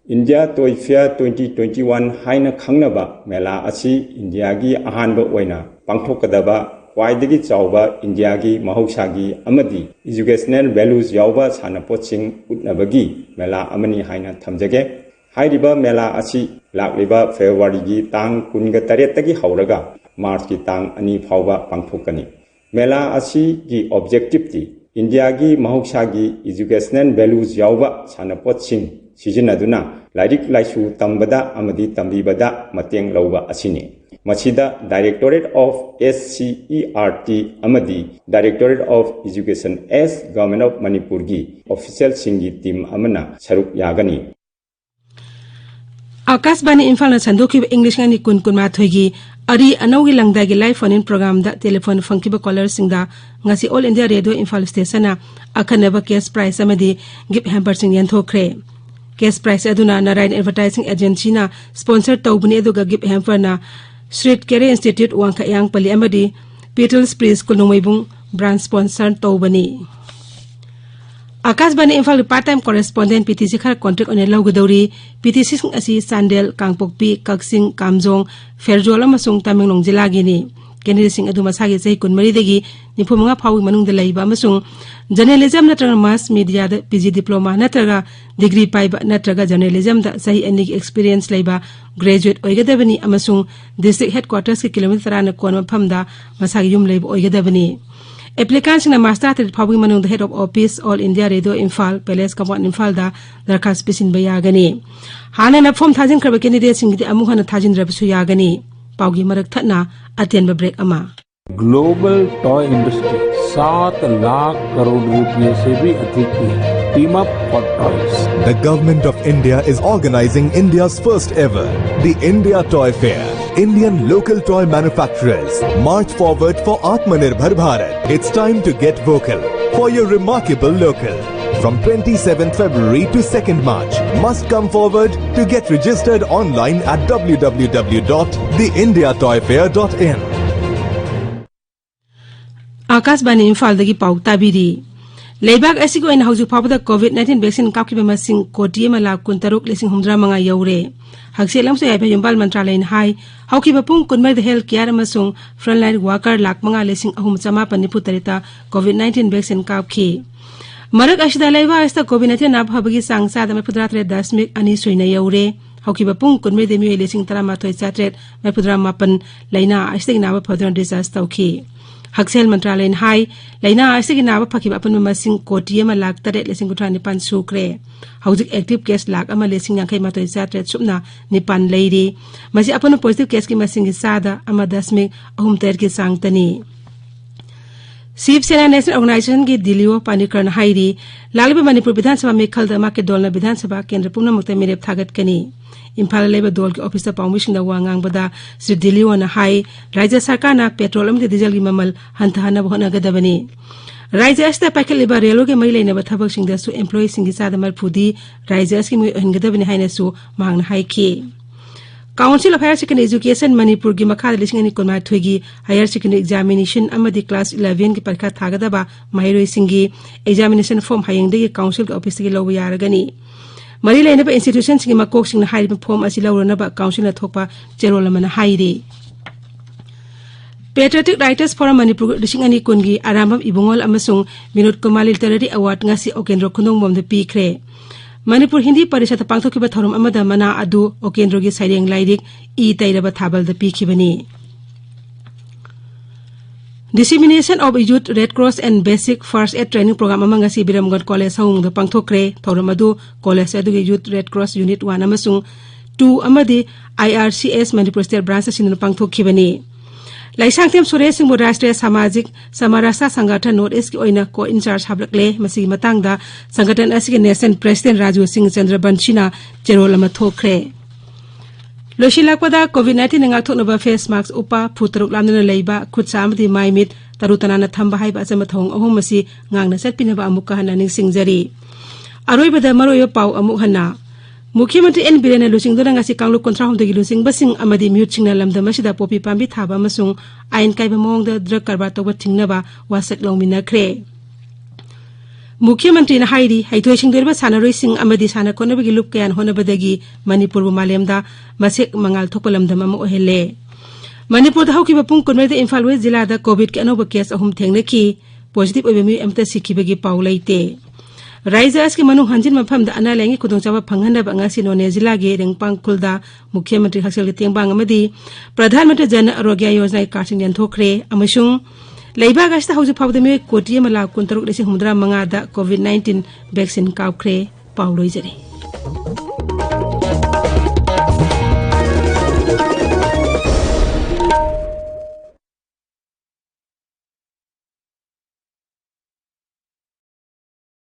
India Toy Fair twenty twenty-one ꯍꯥꯏꯅ ꯈꯪꯅꯕ ꯃꯦꯂꯥ ꯑꯁꯤ ꯏꯟꯗꯤꯌꯥꯒꯤ ꯑꯍꯥꯟꯕ ꯑꯣꯏꯅ ꯄꯥꯡꯊꯣꯛꯀꯗꯕ ꯈ꯭ꯋꯥꯏꯗꯒꯤ ꯆꯥꯎꯕ ꯏꯟꯗꯤꯌꯥꯒꯤ ꯃꯍꯧꯁꯥꯒꯤ ꯑꯃꯗꯤ educational values ꯌꯥꯎꯕ ꯁꯥꯟꯅꯄꯣꯠꯁꯤꯡ ꯎꯠꯅꯕꯒꯤ ꯃꯦꯂꯥ ꯑꯃꯅꯤ ꯍꯥꯏꯅ ꯊꯝꯖꯒꯦ꯫ ꯍꯥꯏꯔꯤꯕ ꯃꯦꯂꯥ ꯑꯁꯤ ꯂꯥꯛꯂꯤꯕ ꯐꯦꯕ꯭ꯔꯨꯋꯥꯔꯤꯒꯤ ꯇꯥꯡ ꯀꯨꯟꯒ ꯇꯔꯦꯠꯇꯒꯤ ꯍꯧꯔꯒ ꯃꯥꯔꯆꯀꯤ ꯇꯥꯡ ꯑꯅꯤ ꯐꯥꯎꯕ ꯄꯥꯡꯊꯣꯛꯀꯅꯤ꯫ ꯃꯦꯂꯥ ꯑꯁꯤꯒꯤ objectiveꯇꯤ ꯏꯟꯗꯤꯌꯥꯒꯤ ꯃꯍꯧꯁꯥꯒꯤ educational values ꯌꯥꯎꯕ ꯁꯥꯟꯅꯄꯣꯠꯁꯤꯡ ꯁꯤꯖꯤꯟꯅꯗꯨꯅ ꯂꯥꯏꯔꯤꯛ ꯂꯥꯏꯁꯨ ꯇꯝꯕꯗ ꯑꯃꯗꯤ ꯇꯝꯕꯤꯕꯗ ꯃꯇꯦꯡ ꯂꯧꯕ ꯑꯁꯤꯅꯤ꯫ ꯃꯁꯤꯗ Directorate of SCERT ꯑꯃꯗꯤ Directorate of Education S Government of ꯃꯅꯤꯄꯨꯔꯒꯤ officialꯁꯤꯡꯒꯤ team ꯑꯃꯅ ꯁꯔꯨꯛ ꯌꯥꯒꯅꯤ꯫ ꯑꯥꯀꯥꯁꯕꯥꯅꯤ ꯏꯝꯐꯥꯜꯅ ꯁꯟꯗꯣꯛꯈꯤꯕ ꯏꯪ ꯂꯤꯁꯤꯡ ꯑꯅꯤ ꯀꯨꯟ ꯀꯨꯟꯃꯥꯊꯣꯏꯒꯤ ꯑꯔꯤ ꯑꯅꯧꯒꯤ ꯂꯪꯗꯥꯏꯒꯤ live phone-in programꯗ telephone ꯐꯪꯈꯤꯕ callerꯁꯤꯡꯗ ꯉꯁꯤ All India Radio ꯏꯝꯐꯥꯜ stationꯅ ꯑꯈꯟꯅꯕ cash prize ꯑꯃꯗꯤ gift hamperꯁꯤꯡ ꯌꯦꯟꯊꯣꯛꯈ꯭ꯔꯦ꯫ Cash prize ꯑꯗꯨꯅ ꯅꯥꯔꯥꯌꯟ Advertising Agencyꯅ sponsor ꯇꯧꯕꯅꯤ, ꯑꯗꯨꯒ gift hamperꯅ ꯁ꯭ꯔꯤꯠ ꯀꯦꯔꯦ Institute ꯋꯥꯡꯈꯩ ꯑꯌꯥꯡꯄꯜꯂꯤ ꯑꯃꯗꯤ Petals Pre School ꯅꯣꯡꯃꯩꯕꯨꯡ branch sponsor ꯇꯧꯕꯅꯤ꯫ ꯑꯥꯀꯥꯁꯕꯥꯅꯤ ꯏꯝꯐꯥꯜꯒꯤ part time correspondent PTC ꯈꯔ contract ꯑꯣꯏꯅ ꯂꯧꯒꯗꯧꯔꯤ꯫ PTCꯁꯤꯡ ꯑꯁꯤ ꯆꯥꯟꯗꯦꯜ, ꯀꯥꯡꯄꯣꯛꯄꯤ, ꯀꯛꯆꯤꯡ, ꯀꯥꯝꯖꯣꯡ, ꯐꯦꯔꯖꯣꯜ ꯑꯃꯁꯨꯡ ꯇꯃꯦꯡꯂꯣꯡ ꯖꯤꯂꯥꯒꯤꯅꯤ꯫ Candidateꯁꯤꯡ ꯑꯗꯨ ꯃꯁꯥꯒꯤ ꯆꯍꯤ ꯀꯨꯟꯃꯔꯤꯗꯒꯤ ꯅꯤꯐꯨꯃꯉꯥ ꯐꯥꯎꯕꯒꯤ ꯃꯅꯨꯡꯗ ꯂꯩꯕ ꯑꯃꯁꯨꯡ journalism ꯅꯠꯇ꯭ꯔꯒ mass mediaꯗ PG diploma ꯅꯠꯇ꯭ꯔꯒ degree ꯄꯥꯏꯕ ꯅꯠꯇ꯭ꯔꯒ journalismꯗ ꯆꯍꯤ ꯑꯅꯤꯒꯤ experience ꯂꯩꯕ graduate ꯑꯣꯏꯒꯗꯕꯅꯤ ꯑꯃꯁꯨꯡ district headquartersꯀꯤ kilometre ꯇꯔꯥꯅ ꯀꯣꯟꯕ ꯃꯐꯝꯗ ꯃꯁꯥꯒꯤ ꯌꯨꯝ ꯂꯩꯕ ꯑꯣꯏꯒꯗꯕꯅꯤ꯫ Applicantꯁꯤꯡꯅ ꯃꯥꯔꯆ ꯇꯔꯥꯇꯔꯦꯠ ꯐꯥꯎꯕꯒꯤ ꯃꯅꯨꯡꯗ Head of Office, All India Radio Imphal, Palace Compound ꯏꯝꯐꯥꯜꯗ ꯗꯔꯈꯥꯁ ꯄꯤꯁꯤꯟꯕ ꯌꯥꯒꯅꯤ꯫ ꯍꯥꯟꯅꯅ form ꯊꯥꯖꯤꯟꯈ꯭ꯔꯕ candidateꯁꯤꯡꯒꯤꯗꯤ ꯑꯃꯨꯛ ꯍꯟꯅ ꯊꯥꯖꯤꯟꯗ꯭ꯔꯕꯁꯨ ꯌꯥꯒꯅꯤ꯫ ꯄꯥꯎꯒꯤ ꯃꯔꯛ ꯊꯠꯅ ꯑꯇꯦꯟꯕ break ꯑꯃ꯫ Global toy industry सात लाख करोड़ रुपए से भी अधिक की है। Team up for toys। The Government of India is organizing India's first ever, the India Toy Fair. Indian local toy manufacturers, march forward for Atmanirbhar Bharat. It's time to get vocal for your remarkable local. From twenty-seventh February to second March, must come forward to get registered online at w w w dot the india toy fair dot in. ꯑꯥꯀꯥꯁꯕꯥꯅꯤ ꯏꯝꯐꯥꯜꯗꯒꯤ ꯄꯥꯎ ꯇꯥꯕꯤꯔꯤ꯫ ꯂꯩꯕꯥꯛ ꯑꯁꯤꯒꯤ ꯑꯣꯏꯅ ꯍꯧꯖꯤꯛ ꯐꯥꯎꯕꯗ COVID nineteen vaccine ꯀꯥꯞꯈꯤꯕ ꯃꯁꯤꯡ ꯀꯣꯇꯤ ꯑꯃ ꯂꯥꯈ ꯀꯨꯟꯇꯔꯨꯛ ꯂꯤꯁꯤꯡ ꯍꯨꯝꯐꯨꯇꯔꯥ ꯃꯉꯥ ꯌꯧꯔꯦ꯫ ꯍꯛꯁꯦꯜ ꯑꯃꯁꯨꯡ ꯌꯥꯏꯐ ꯌꯨꯝꯕꯥꯜ ꯃꯟꯇ꯭ꯔꯥꯂꯌꯅ ꯍꯥꯏ, ꯍꯧꯈꯤꯕ ꯄꯨꯡ ꯀꯨꯟꯃꯔꯤꯗ health care ꯑꯃꯁꯨꯡ frontline worker ꯂꯥꯈ ꯃꯉꯥ ꯂꯤꯁꯤꯡ ꯑꯍꯨꯝ ꯆꯃꯥꯄꯟ ꯅꯤꯐꯨ ꯇꯔꯦꯠꯇ COVID nineteen vaccine ꯀꯥꯞꯈꯤ꯫ ꯃꯔꯛ ꯑꯁꯤꯗ ꯂꯩꯕꯥꯛ ꯑꯁꯤꯗ COVID nineteen ꯅꯥꯕ ꯐꯕꯒꯤ ꯆꯥꯡ ꯆꯥꯗ ꯃꯔꯤꯐꯨꯇꯔꯥ ꯇꯔꯦꯠ ꯗꯁꯃꯤꯛ ꯑꯅꯤ ꯁꯨꯏꯅ ꯌꯧꯔꯦ꯫ ꯍꯧꯈꯤꯕ ꯄꯨꯡ ꯀꯨꯟꯃꯔꯤꯗ ꯃꯤꯑꯣꯏ ꯂꯤꯁꯤꯡ ꯇꯔꯥꯃꯥꯊꯣꯏ ꯆꯥꯇ꯭ꯔꯦꯠ ꯃꯔꯤꯐꯨꯇꯔꯥ ꯃꯥꯄꯟ ꯂꯥꯏꯅꯥ ꯑꯁꯤꯗꯒꯤ ꯅꯥꯕ ꯐꯗꯨꯅ discharge ꯇꯧꯈꯤ꯫ ꯍꯛꯁꯦꯜ ꯃꯟꯇ꯭ꯔꯥꯂꯌꯅ ꯍꯥꯏ, ꯂꯥꯏꯅꯥ ꯑꯁꯤꯗꯒꯤ ꯅꯥꯕ ꯐꯈꯤꯕ ꯑꯄꯨꯟꯕ ꯃꯁꯤꯡ ꯀꯣꯇꯤ ꯑꯃ ꯂꯥꯈ ꯇꯔꯦꯠ ꯂꯤꯁꯤꯡ ꯀꯨꯟꯊ꯭ꯔꯥ ꯅꯤꯄꯥꯟ ꯁꯨꯈ꯭ꯔꯦ꯫ ꯍꯧꯖꯤꯛ active case ꯂꯥꯈ ꯑꯃ ꯂꯤꯁꯤꯡ ꯌꯥꯡꯈꯩ ꯃꯥꯊꯣꯏ ꯆꯥꯇ꯭ꯔꯦꯠ ꯁꯨꯞꯅ ꯅꯤꯄꯥꯟ ꯂꯩꯔꯤ꯫ ꯃꯁꯤ ꯑꯄꯨꯟꯕ positive caseꯀꯤ ꯃꯁꯤꯡꯒꯤ ꯆꯥꯗ ꯑꯃ ꯗꯁꯃꯤꯛ ꯑꯍꯨꯝ ꯇꯔꯦꯠꯀꯤ ꯆꯥꯡꯇꯅꯤ꯫ ꯁꯤꯕ ꯁꯦꯅꯥ National Organizationꯒꯤ ꯗꯤꯂꯤꯑꯣ ꯄꯥꯅꯤꯀꯔꯅ ꯍꯥꯏꯔꯤ, ꯂꯥꯛꯂꯤꯕ ꯃꯅꯤꯄꯨꯔ ꯕꯤꯙꯥꯟ ꯁꯚꯥ ꯃꯤꯈꯜꯗ ꯃꯍꯥꯛꯀꯤ ꯗꯣꯜꯅ ꯕꯤꯙꯥꯟ ꯁꯚꯥ ꯀꯦꯟꯗ꯭ꯔ ꯄꯨꯝꯅꯃꯛꯇ ꯃꯤꯔꯦꯞ ꯊꯥꯒꯠꯀꯅꯤ꯫ ꯏꯝꯐꯥꯜꯗ ꯂꯩꯕ ꯗꯣꯜꯒꯤ ꯑꯣꯐꯤꯁꯇ ꯄꯥꯎꯃꯤꯁꯤꯡꯗ ꯋꯥ ꯉꯥꯡꯕꯗ ꯁ꯭ꯔꯤ ꯗꯤꯂꯤꯑꯣꯅ ꯍꯥꯏ, ꯔꯥꯖ꯭ꯌ ꯁꯔꯀꯥꯔꯅ ꯄꯦꯇ꯭ꯔꯣꯜ ꯑꯃꯗꯤ ꯗꯤꯖꯜꯒꯤ ꯃꯃꯜ ꯍꯟꯊꯍꯟꯅꯕ ꯍꯣꯠꯅꯒꯗꯕꯅꯤ꯫ ꯔꯥꯖ꯭ꯌ ꯑꯁꯤꯗ ꯄꯥꯏꯈꯠꯂꯤꯕ ꯔꯦꯜꯋꯦꯒ ꯃꯔꯤ ꯂꯩꯅꯕ ꯊꯕꯛꯁꯤꯡꯗꯁꯨ employeeꯁꯤꯡꯒꯤ ꯆꯥꯗ ꯃꯔꯤꯐꯨꯗꯤ ꯔꯥꯖ꯭ꯌ ꯑꯁꯤꯒꯤ ꯃꯤꯑꯣꯏ ꯑꯣꯏꯍꯟꯒꯗꯕꯅꯤ ꯍꯥꯏꯅꯁꯨ ꯃꯍꯥꯛꯅ ꯍꯥꯏꯈꯤ꯫ Council of Higher Secondary Education ꯃꯅꯤꯄꯨꯔꯒꯤ ꯃꯈꯥꯗ ꯂꯤꯁꯤꯡ ꯑꯅꯤ ꯀꯨꯟꯃꯥꯊꯣꯏꯒꯤ higher secondary examination ꯑꯃꯗꯤ class elevenꯒꯤ ꯄꯔꯤꯈꯥ ꯊꯥꯒꯗꯕ ꯃꯍꯩꯔꯣꯏꯁꯤꯡꯒꯤ examination form ꯍꯌꯦꯡꯗꯒꯤ councilꯒꯤ officeꯇꯒꯤ ꯂꯧꯕ ꯌꯥꯔꯒꯅꯤ꯫ ꯃꯔꯤ ꯂꯩꯅꯕ institutionꯁꯤꯡꯒꯤ ꯃꯀꯣꯛꯁꯤꯡꯅ ꯍꯥꯏꯔꯤꯕ form ꯑꯁꯤ ꯂꯧꯔꯅꯕ councilꯅ ꯊꯣꯛꯄ ꯆꯦꯔꯣꯜ ꯑꯃꯅ ꯍꯥꯏꯔꯤ꯫ Patriotic Writers Forum ꯃꯅꯤꯄꯨꯔ ꯂꯤꯁꯤꯡ ꯑꯅꯤ ꯀꯨꯟꯒꯤ ꯑꯔꯥꯝꯕꯝ ꯏꯕꯨꯡꯉꯣꯜ ꯑꯃꯁꯨꯡ ꯕꯤꯅꯣꯗ ꯀꯨꯃꯥꯔ Literary Award ꯉꯁꯤ ꯑꯣꯀꯦꯟꯗ꯭ꯔꯣ ꯈꯨꯟꯗꯣꯡꯕꯝꯗ ꯄꯤꯈ꯭ꯔꯦ꯫ ꯃꯅꯤꯄꯨꯔ ꯍꯤꯟꯗꯤ ꯄꯔꯤꯁꯠꯇ ꯄꯥꯡꯊꯣꯛꯈꯤꯕ ꯊꯧꯔꯝ ꯑꯃꯗ ꯃꯅꯥ ꯑꯗꯨ ꯑꯣꯀꯦꯟꯗ꯭ꯔꯣꯒꯤ ꯁꯩꯔꯦꯡ ꯂꯥꯏꯔꯤꯛ E ꯇꯩꯔꯕ ꯊꯥꯕꯜꯗ ꯄꯤꯈꯤꯕꯅꯤ꯫ Dissemination of Youth Red Cross and Basic First Aid Training Program ꯑꯃ ꯉꯁꯤ ꯕꯤꯔꯝꯒꯟ ꯀꯣꯂꯦꯖ ꯍꯧꯡꯗ ꯄꯥꯡꯊꯣꯛꯈ꯭ꯔꯦ꯫ ꯊꯧꯔꯝ ꯑꯗꯨ ꯀꯣꯂꯦꯖ ꯑꯗꯨꯒꯤ Youth Red Cross Unit one ꯑꯃꯁꯨꯡ two ꯑꯃꯗꯤ IRCS ꯃꯅꯤꯄꯨꯔ State Branch ꯑꯁꯤꯅ ꯄꯥꯡꯊꯣꯛꯈꯤꯕꯅꯤ꯫ ꯂꯩꯁꯥꯡꯊꯦꯝ ꯁꯨꯔꯦꯁ ꯁꯤꯡꯕꯨ ꯔꯥꯁꯇ꯭ꯔꯤꯌꯥ ꯁꯃꯥꯖꯤꯛ ꯁꯃꯔꯁꯥ ꯁꯪꯒꯥꯊꯟ North Eastꯀꯤ ꯑꯣꯏꯅ co-in charge ꯍꯥꯞꯂꯛꯂꯦ꯫ ꯃꯁꯤꯒꯤ ꯃꯇꯥꯡꯗ ꯁꯪꯒꯥꯊꯟ ꯑꯁꯤꯒꯤ National President ꯔꯥꯖꯨ ꯁꯤꯡ ꯆꯟꯗ꯭ꯔꯕꯟꯁꯤꯅ ꯆꯦꯔꯣꯜ ꯑꯃ ꯊꯣꯛꯈ꯭ꯔꯦ꯫ ꯂꯣꯏꯁꯤꯜꯂꯛꯄꯗ COVID nineteenꯅ ꯉꯥꯛꯊꯣꯛꯅꯕ face mask ꯎꯞꯄ, ꯐꯨꯠ ꯇꯔꯨꯛ ꯂꯥꯞꯅꯅ ꯂꯩꯕ, ꯈꯨꯠ ꯁꯥ ꯑꯃꯗꯤ ꯃꯥꯏ ꯃꯤꯠ ꯇꯔꯨ ꯇꯅꯥꯟꯅ ꯊꯝꯕ ꯍꯥꯏꯕ ꯑꯆꯝꯕ ꯊꯧꯑꯣꯡ ꯑꯍꯨꯝ ꯑꯁꯤ ꯉꯥꯛꯅ ꯆꯠꯄꯤꯅꯕ ꯑꯃꯨꯛꯀ ꯍꯟꯅ ꯅꯤꯡꯁꯤꯡꯖꯔꯤ꯫ ꯑꯔꯣꯏꯕꯗ ꯃꯔꯨꯑꯣꯏꯕ ꯄꯥꯎ ꯑꯃꯨꯛ ꯍꯟꯅ꯫ ꯃꯨꯈ꯭ꯌ ꯃꯟꯇ꯭ꯔꯤ ꯑꯦꯟ ꯕꯤꯔꯦꯟꯅ ꯂꯨꯆꯤꯡꯗꯨꯅ ꯉꯁꯤ ꯀꯥꯡꯂꯨꯞ ꯀꯨꯟꯊ꯭ꯔꯥ ꯍꯨꯝꯗꯣꯏꯒꯤ ꯂꯨꯆꯤꯡꯕꯁꯤꯡ ꯑꯃꯗꯤ ꯃꯤꯍꯨꯠꯁꯤꯡꯅ ꯂꯝꯗꯝ ꯑꯁꯤꯗ ꯄꯣꯄꯤ ꯄꯥꯝꯕꯤ ꯊꯥꯕ ꯑꯃꯁꯨꯡ ꯑꯥꯏꯟ ꯀꯥꯏꯕ ꯃꯑꯣꯡꯗ drug ꯀꯔꯕꯥꯔ ꯇꯧꯕ ꯊꯤꯡꯅꯕ ꯋꯥꯁꯛ ꯂꯧꯃꯤꯟꯅꯈ꯭ꯔꯦ꯫ ꯃꯨꯈ꯭ꯌ ꯃꯟꯇ꯭ꯔꯤꯅ ꯍꯥꯏꯔꯤ, ꯍꯩꯊꯣꯏ ꯁꯤꯡꯊꯣꯏꯔꯕ ꯁꯥꯟꯅꯔꯣꯏꯁꯤꯡ ꯑꯃꯗꯤ ꯁꯥꯟꯅ ꯈꯣꯠꯅꯕꯒꯤ ꯂꯨꯞ ꯀꯌꯥꯅ ꯍꯣꯠꯅꯕꯗꯒꯤ ꯃꯅꯤꯄꯨꯔꯕꯨ ꯃꯥꯂꯦꯝꯗ ꯃꯁꯛ ꯃꯉꯥꯜ ꯊꯣꯛꯄ ꯂꯝꯗꯝ ꯑꯃ ꯑꯣꯏꯍꯜꯂꯦ꯫ ꯃꯅꯤꯄꯨꯔꯗ ꯍꯧꯈꯤꯕ ꯄꯨꯡ ꯀꯨꯟꯃꯔꯤꯗ ꯏꯝꯐꯥꯜ ꯋꯦꯁ ꯖꯤꯂꯥꯗ ꯀꯣꯚꯤꯗꯀꯤ ꯑꯅꯧꯕ ꯀꯦꯁ ꯑꯍꯨꯝ ꯊꯦꯡꯅꯈꯤ꯫ ꯄꯣꯖꯤꯇꯤꯚ ꯑꯣꯏꯕ ꯃꯤꯑꯣꯏ ꯑꯃꯠꯇ ꯁꯤꯈꯤꯕꯒꯤ ꯄꯥꯎ ꯂꯩꯇꯦ꯫ ꯔꯥꯏꯖ ꯑꯁꯤꯒꯤ ꯃꯅꯨꯡ ꯍꯟꯖꯤꯟ ꯃꯐꯝꯗ ꯑꯅꯥ ꯂꯥꯌꯦꯡꯒꯤ ꯈꯨꯗꯣꯡꯆꯥꯕ ꯐꯪꯍꯟꯅꯕ ꯉꯁꯤ ꯅꯣꯅꯦ ꯖꯤꯂꯥꯒꯤ ꯔꯦꯡꯄꯥꯡ ꯈꯨꯜꯗ ꯃꯨꯈ꯭ꯌ ꯃꯟꯇ꯭ꯔꯤ ꯍꯛꯁꯦꯜꯒꯤ ꯇꯦꯡꯕꯥꯡ ꯑꯃꯗꯤ ꯄ꯭ꯔꯙꯥꯟ ꯃꯟꯇ꯭ꯔꯤ ꯖꯟ ꯑꯔꯣꯒ꯭ꯌ ꯌꯣꯖꯅꯥꯒꯤ ꯀꯥꯔꯗꯁꯤꯡ ꯌꯦꯟꯊꯣꯛꯈ꯭ꯔꯦ ꯑꯃꯁꯨꯡ ꯂꯩꯕꯥꯛ ꯑꯁꯤꯗ ꯍꯧꯖꯤꯛ ꯐꯥꯎꯕꯗ ꯃꯤꯑꯣꯏ ꯀꯣꯇꯤ ꯑꯃ ꯂꯥꯈ ꯀꯨꯟꯇꯔꯨꯛ ꯂꯤꯁꯤꯡ ꯍꯨꯝꯐꯨꯇꯔꯥ ꯃꯉꯥꯗ ꯀꯣꯚꯤꯗ ꯅꯥꯏꯟꯇꯤꯟ ꯚꯦꯛꯁꯤꯟ ꯀꯥꯞꯈ꯭ꯔꯦ꯫ ꯄꯥꯎ ꯂꯣꯏꯖꯔꯦ꯫